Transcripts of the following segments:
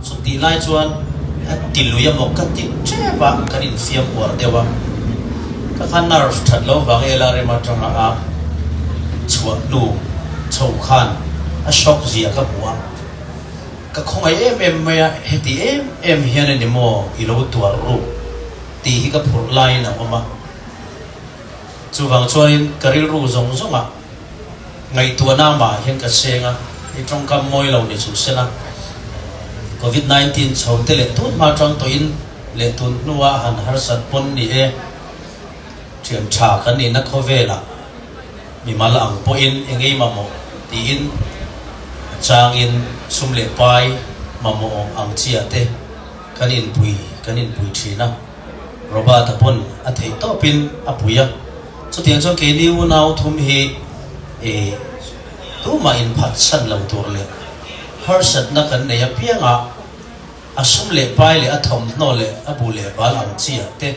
Chutih lai chuan a ti lui emaw ka ti tep a, kan infiam uar deuh a. Ka kha nerve that lo vang LRM atanga a chhuah hnu chho khan a shock zia ka hmu a. Ka khawngaih em em mai a, heti em em hian a ni maw i lo tuar ruk tih hi ka phurh laiin a awm a. Chuvang chuanin ka rilru zawng zawngah ngaihtuahna amah hian ka seng a, i tawngkam mawi lo ni chu sela, Covid 19 chho te leh tun hma tang tawhin leh tun hnua han harsat pawn ni e, thian tha kan nihna khawvelah mimal ang pawhin engei mamawh tiin a changin sum leh pai mamawh ang chiah te kan inpui kan inpui thin a. Robert-a pawn a theih tawpin a pui a, chutiang chuan keini unau thum hi ih tumah inphatsan lo tur leh harsatna kan nei apianga a sum leh pai leh a thawmhnaw leh a bu leh bal ang chi ah te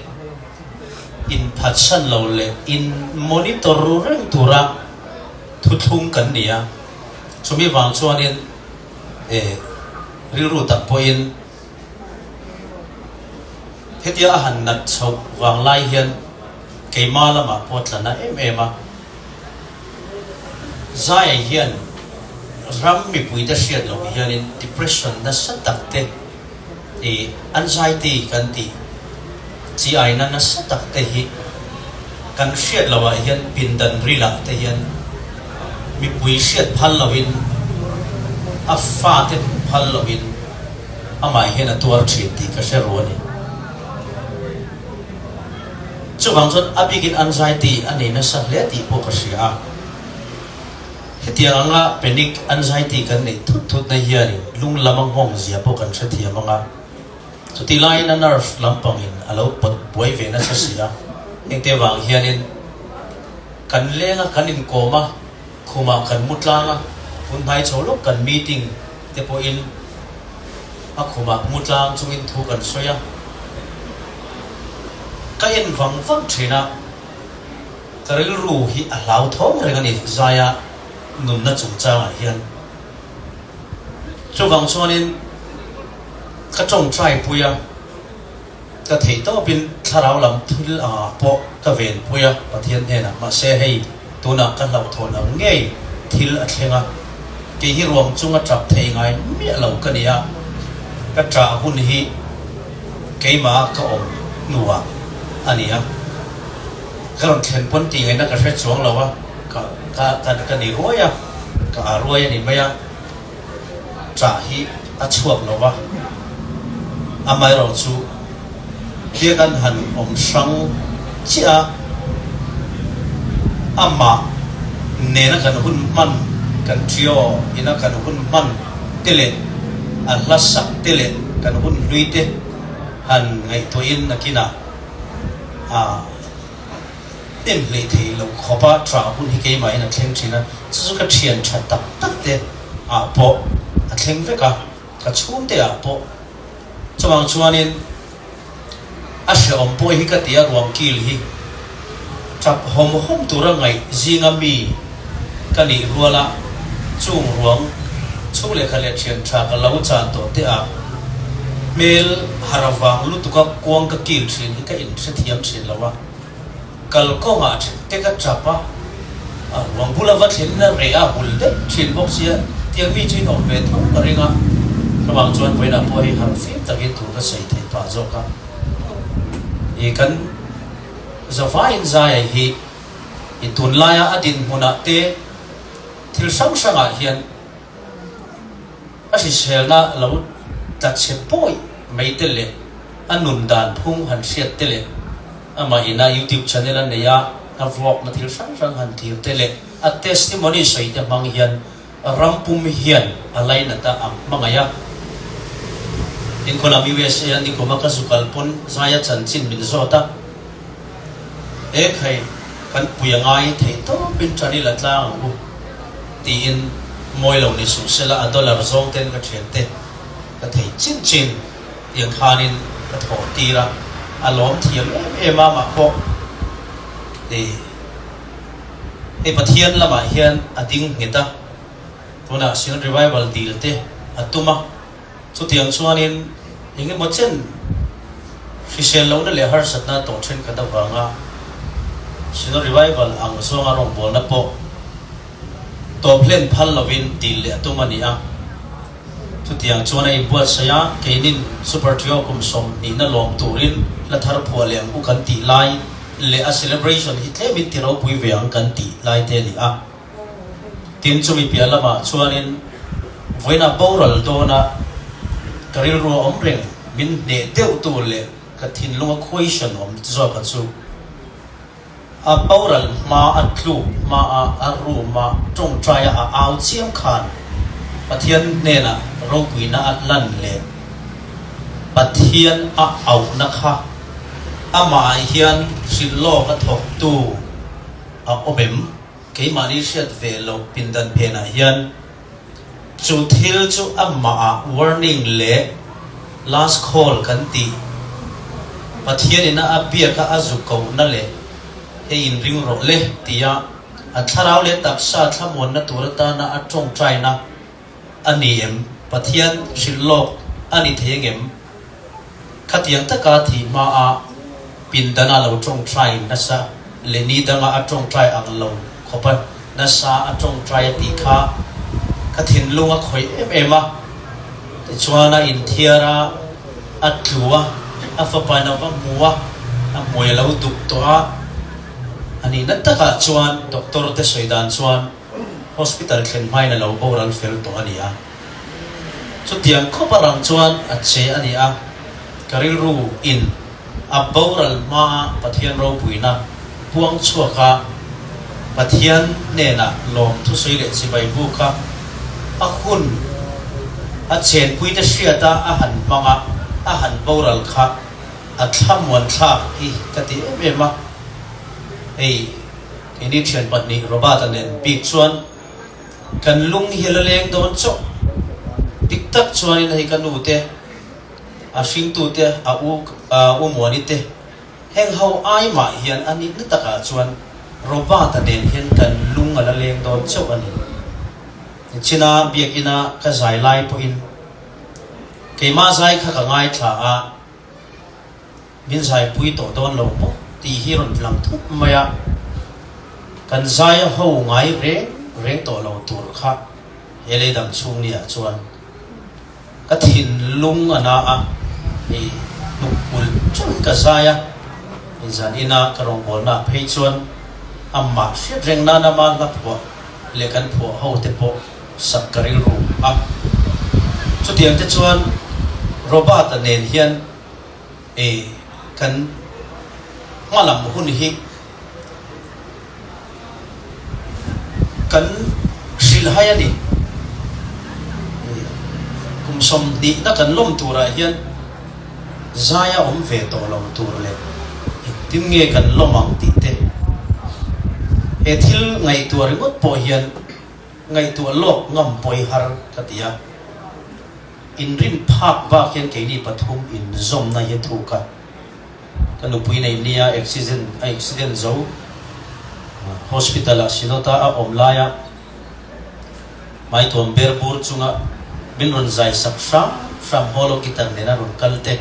inphatsan lo leh in monitor ru reng tura thuthlung kan ni a, chumi vang chuanin ih rilru tak pawhin. Hetia a han nat chhoh vang lai hian keima lamah pawh tla na em em a. Zaia hian ram mipuite hriat loh hianin depression nasa tak te ih anxiety kan tih chi aina nasa tak te hi kan hriat loh ah hian pindan rilah te hian mipui hriat phal loin a fate hmuh phal loin amah hian a tuar thin tih ka hre ru a ni. Chuvang chuan a bikin anxiety a nei nasa hle tih pawh ka hria a. Hetiang anga panic anxiety kan neih thut thutna hianin lung lama nghawng zia pawh kan hrethiam ang a. Chutih laiin a nerve lampangin a lo pawt buai ve nasa si a. Hengte vang hianin kan leng a, kan inkawm a, khumah kan mu tlang a, hun hnai chho lawk kan meeting te pawhin a khumah mu tlang chungin thu kan sawi a, ka en vang vang thin a, ka rilru hi a hlauthawng reng a ni Zaia nunna chungchangah hian. Chuvang chuanin ka tawngtai pui a. Ka theih tawpin thlarau lam thil angah pawh ka venpui a Pathian hnenah. Mahse hei tunah ka hlauhthawn ang ngei thil a thleng a, kei hi ruang chunga tap thei ngai miah lo ka ni a, ka ṭah hun hi keimah ka awm hnuah a ni a, ka rawn thlen pawn tih ngaihna ka hre chuang lo a, ka ka ka ni ruai a, ka aa ruai a ni mai a. Ṭah hi a chhuak lo va, amaherawh chu biakan han awm hrang chiah a, amah nena kan hun hman, kan trio ina kan hun hman te leh a hla sak te leh kan hun hlui te han ngaihtuahin nakinah a hnem hlei thei lo khawpa ṭah hun hi keimahin a thleng ṭhin a, chu chu ka ṭhian ṭha tak tak te ah pawh a thleng vek a, ka chhungte ah pawh. Chuvang chuanin a hrehawm pawh hi ka ti a, ruang kil hi ṭap hawm hawm tura ngaih zinga mi ka nih ruala chung ruang chhung lehkha leh ṭhian ṭha ka lo chan tawh te ah hmel har vang lutuka kuang ka kil ṭhin hi ka inhrethiam ṭhin lo a. Kalkawngah te ka tap a, a ruang bula va thlen a reh a hul deuh thin bawk sia, tiang mi chu in awm ve tho ka ring a, chuvang chuan vawiinah pawh hei harh fim takin thu ka sawi theih pah zawk a, i kan zavaiin Zaia hi i tunlaia a dinhmunah te thil hrang hrangah hian a hriselna lo tla chhe pawi mai te leh a nun dan phung han hriat te leh Amah ina YouTube channel a nei a, a vlog-na thil hrang hrang han thlir te leh a testimony sawi te hmang hian ram pum hian a lainat a, a hmangaih a. Inkhawlam USA a nikum a ka zu kal pawn Zaia chanchin min zawt a, E khai, kan pui a ngai thei tawpin tan i la tlang ang u tiin mawi lo ni suh sela a dollar zawng ten ka thiante ka thei chin chin. Tiang khanin ka thawh tir a, a lawm thiam em em a mah pawh ih hei Pathian lamah hian a ding nghet a, tunah Sion Revival dil te a tum a. Chutiang chuanin eng emaw chen hrisel lohna leh harsatna tawh thenkhat avanga Synod Revival ang zawnga rawngbawlna pawh tawp hlen phal lovin dil leh a tum a ni a. Chutiang chuan a inbuatsaih a, keinin Super Trio kum sawmhnihna lawm turin hla thar phuah leh ang u kan tih lai leh a celebration hi tlemin ti ropui ve ang kan tih lai te a ni a. Tin, chumi piah lamah chuanin vawiinah boral dawna ka rilru a awm reng, min hneh deuhtu leh ka thinlunga question awm zawka chu a boral hma a tluk hmaa a room-a tawngtaia a au chiam khan Pathian hnenah ropuina a hlan leh Pathian a auhna kha amah hian hrilh lawk a thawktu a awm em? Keimahni hriat ve loh pindan phenah hian chu thil chu amahah warning leh last call kan tih Pathian ina a biaka a zu kohna leh hei inring rawh le tia a thlarau leh taksa thlamuanna tur atana a tawngtaina a ni em? Pathian hrilh lawk a ni thei angem? Khatiang taka thih hmaa pindana lo tawngtai nasa leh ni danga a tawngtai ang lo khawpa nasa a tawngtai a tih kha ka thinlung a khawih em em a. Tichuan a inthiar a, a tlu a, a fapa in a va hmu a, a hmui a lo duk tawh a. A nihna takah chuan doctor te sawi dan chuan hospital thlen hmain a lo boral fel tawh a ni a. Chutiang khawp a rang chuan a che a ni a, ka rilru in a boral hmaa Pathian ropuina puang chhuak a, Pathian hnenah lawm thusawi leh chibai bu kha a hun a chenpui te hriat a a han hmang a, a han boral kha a thlamuan thlak hi ka ti em em a. Hei keini thian pahnih Robert-a nen bik chuan Kan lung hi a la leng dawn chauh. Dik tak chuanin hei ka nu te, a hringtu te, a u u Muani te, heng ho ai mah hian a nihna takah chuan Robert-a nen hian kan lung a la leng dawn chauh a ni. Nichina biakina ka zai lai pawhin keimah zai kha ka ngaithla a. Min zaipui tawh dawn lo maw tih hi rawn lang thut mai a, kan zai a ho ngai reng reng tawh lo tur kha he lei dang chhung ni ah chuan ka thinlung a na a, hei hnuk ulh chun ka zai a, hei zan ina ka rawngbawlna ah phei chuan amah hriat reng nan ama hla phuah leh kan phuah ho te pawh sak ka rilru a, chutiang te chuan Robert-a nen hian E, kan hmalam hun hi kan hrilhhai a ni. Kum sawmhnihna kan lawm turah hian zai a awm ve tawh lo tur leh engtin nge kan lawm ang tih te he thil ngaihtuah ringawt pawh hian ngaihtuah lawk ngam pawi har ka ti a. Inrin phak bak hian keini pathum inzawmna hi a thuk a, ka nupui nei nia accident a accident zo hospital ah Synod-a a awm laia hmaituam ber bur chunga min rawn zai sak hram hram holo guitar nena rawn kal te.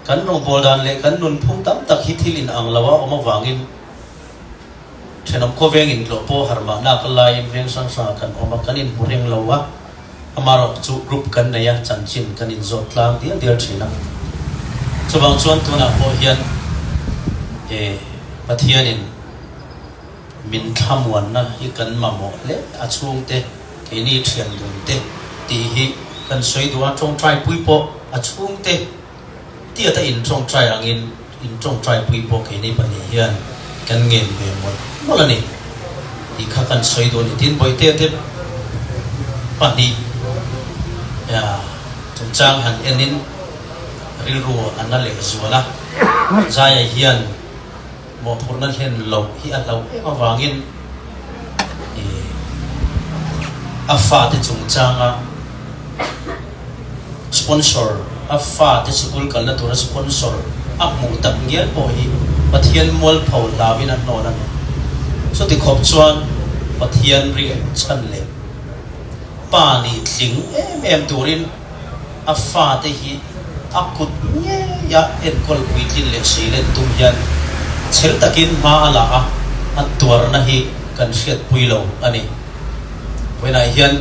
Kan rawngbâwl dan leh kan nunphung tam tak hi thil in ang lo a awm avangin Thenawm khawveng intlawh pawh har mahna ka laiin veng hrang hrangah kan awm a, kan inhmu reng lo a, amarawh chu group kan nei a, chanchin kan inzawt tlang dial dial thin a. Chuvang chuan tunah pawh hian he Pathianin min thlamuanna hi kan mamawh hle a chhungte, keini thian dun te tih hi kan sawi duh a, tawngtaipui pawh a chhungte Tiata in tawngtai angin in tawngtai pui pawh keini pahnih hian kan ngen ve mawlh mawlh a ni tih kha kan sawi duh a ni. Tin, Bawihte te pahnih chungchang han enin rilru a na leh zual a, Zaia hian Mawhphurhna hlen loh hi a hlauh em avangin a fate chungchanga sponsor, a fate sikul kalna tura sponsor a hmuh tak ngial pawh hi Pathian mualpho hlauin a hnawn a ni. Chuti khawp chuan Pathian ring chhan leh. Pa nih tling em em turin a fate hi a kut ngeia enkawl puitlin leh seilen tum hian chhel takin hma a la a, a tuarna hi kan hriatpui lo a ni. Vawiinah hian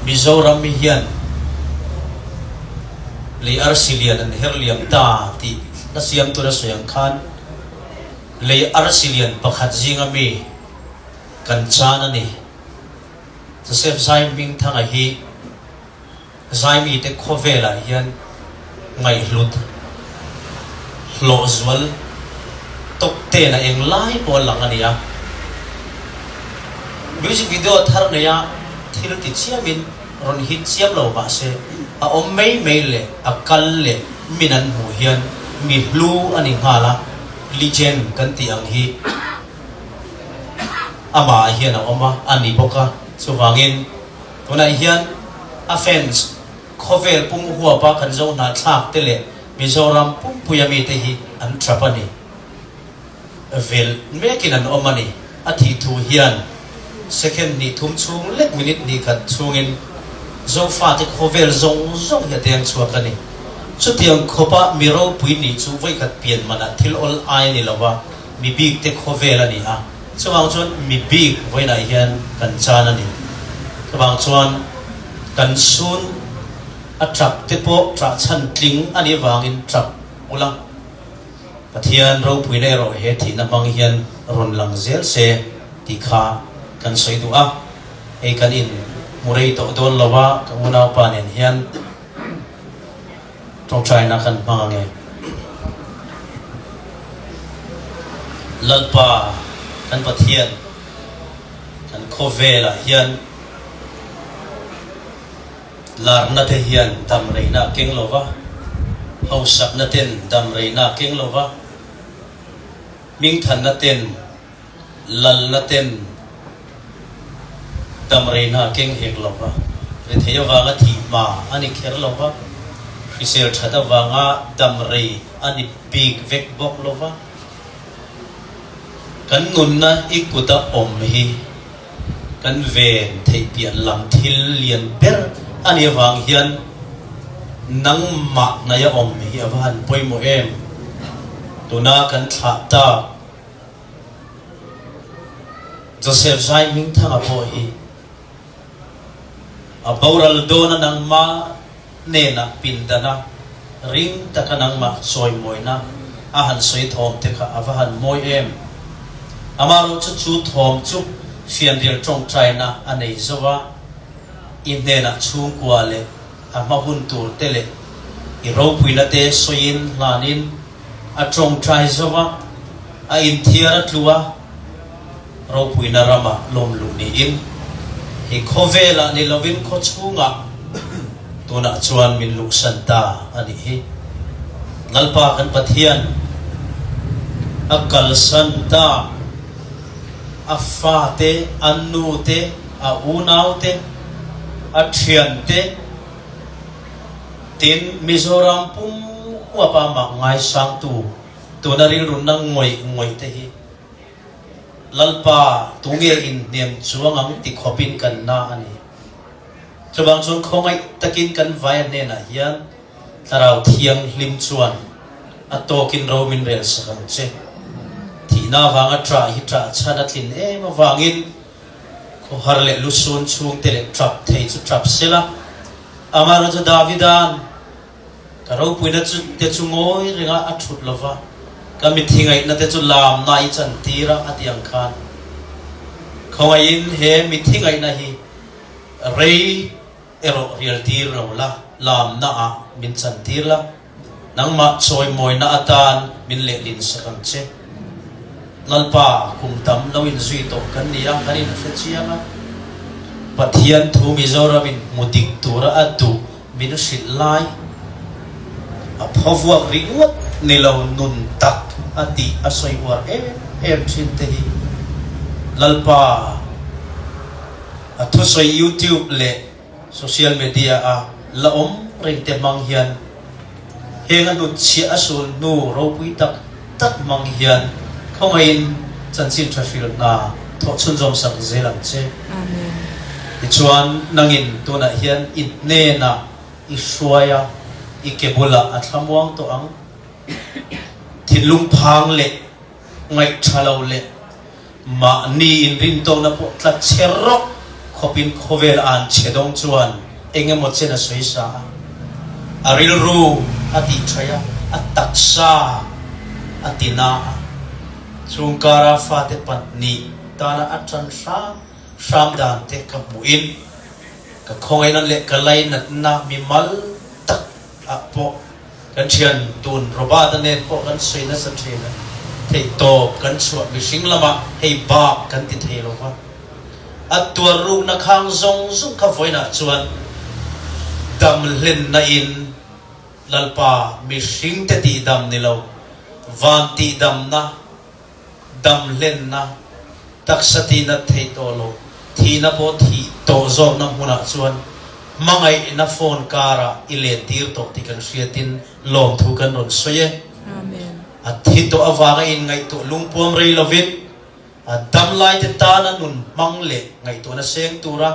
Mizoram hian lei arsi lian an her liam ta tih hla siam tura sawi ang khan lei arsi lian pakhat zinga mi kan chan a ni. Joseph Zaihmingthanga hi Zaimite khawvelah hian ngaihhlut hlawhzual tawp tena eng lai pawh a lang a ni a. Music video thar neia thil ti chiamin rawn hit chiam lo mah se a awm mai mai leh a kal leh min an hmuh hian mi hlu a ni nghal a, legend kan tih ang hi. Amah ah hian a awm a, a ni bawk a. Chuvangin tunah hian a fans khawvel pum huapa kan zo hnahthlak te leh Mizoram pumpuia mite hi an trap a ni. Velh mekin an awm a ni. A thih thu hian second hnih thum chhung lek minute hnih khat chhungin Zofate khawvel zawng zawng hi a deng chhuak a ni. Chutiang khawpa mi ropui nih chu vawikhat pian manah thil awl ai a ni lo va. Mi bik te khawvel a ni a, chuvang chuan mi bik vawiinah hian kan chan a ni. Chuvang chuan kan sun a tap te pawh ṭah chhan tling a nih avangin tap ula, Pathian ropuina erawh he thihna hmang hian rawn lang zel se tih kha kan sawi duh a, hei kan in hmu rei tawh dawn lo a, ka unaupa nen hian. Tawngtaina kan hmang ange. Lalpa kan Pathian kan khawvelah hian larna te hian damreina a keng lo va, hausakna ten damreina a keng lo va, hmingthanna ten Lalna ten damreina a keng hek lo va, rethei avanga thih hma a ni kher lo va, hrisel that avanga damrei a ni bik vek bawk lo va. Kan nunna i kuta awm hi kan ven theih pian lam thil lian ber a nih avang hian nangmah hnaia awm hi a va han pawimawh em? Tuna kan thlah tak. Joseph Zaihmingthanga pawh hi a boral dawna nangmah hnenah pindana ring taka nangmah chawimawina a han sawi thawm te kha a va han mawi em. Amaherawhchu chu thawm chu fianrial tawngtaina a nei zo a, i hnenah chhungkua leh a hma hun tur te leh i ropuina te sawiin hlanin A tawngtai zo a, a inthiar a tlu a, ropuina ramah lawm luh niin, hi khawvelah ni lovin khaw chhungah tunah chuan min luhsan ta a nih hi. Lalpa kan Pathian a kalsan ta, a fate, a nute, a unaute, a thiante, Tin, Mizoram pum huapa mah ngaisangtu tuna rilrunna ngawih ngawih te hi Lalpa tunge inhnem chuang ang ti khawpin kan na a ni. Chuvang chuan khawngaih takin kan vaia hnenah hian Thlarau Thianghlim chuan a tawkin ro min rel sak ang che. Thihna avanga ṭah hi ṭah chhan a tlin em avangin khawhar leh lusun chhungte leh ṭap thei chu ṭap sela, Amaherawhchu Davida'n ka ropuina chu te chu ngawi renga a thut lo va, ka mithi ngaihna te chu lamna i chantir a, a ti ang khan. Khawngaihin he mithi ngaihna hi rei erawh rialtir lo la, lamna ah min chantir la. Nangmah chawimawina atan min lehlin sak ang che. Lalpa, kum tam lo inzui tawh kan ni a, kan inhre chiang a. Pathian thu Mizoramin hmu dik tura a duh min hrilh lai, a phaw vuak ringawt ni lo nun tak a tih a sawi uar em em thin te hi Lalpa a thusawi YouTube leh Social media a la awm reng te hmang hian heng a hnutchhiah a sul hnu ropui tak tak hmang hian khawngaihin chanchin tha hril hna thawh chhunzawm sak zel ang che. Amen. Tichuan, nangin tunah hian i hnenah i hruai a, i ke bulah a thlamuang tawh ang. Thinlung phang leh ngaihtha lo leh mahni inrintawkna pawh tla chhe rawk khawpin khawvel an chhe dawng chuan eng emaw chen a sawi sa a, a rilru a tihṭhaih a, a taksa a ti na a, chung kara fate pahnih tana a ṭan hram hram dan te ka hmuhin ka khawngaihna leh ka lainatna mimal tak ah pawh kan thian tun Robert-a nen pawh kan sawi nasa thin a, theihtawp kan chhuah mihring lamah hei bak kan ti thei lo va, a tuar rukna khang zawng zawng kha vawiinah chuan dam hlenna in Lalpa mihringte tihdam ni lo, van tihdamna dam hlenna, taksa tihnat theih tawh loh, thihna pawh thih tawh zawkna hmunah chuan hmangaihna phone karah i lentir tawh tih kan hriatin lawmthu kan rawn sawi e. A thi tawh avanga inngaihtuah lungpuam rei lovin a damlaite tana nun hmang leh ngaihtuahna seng tura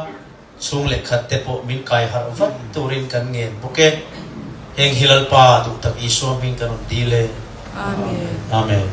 Chhung leh khat te pawh min kai harh vat turin kan ngen bawk e. Heng hi Lalpa duh tak Isua hming kan rawn dil e. Amen. Amen.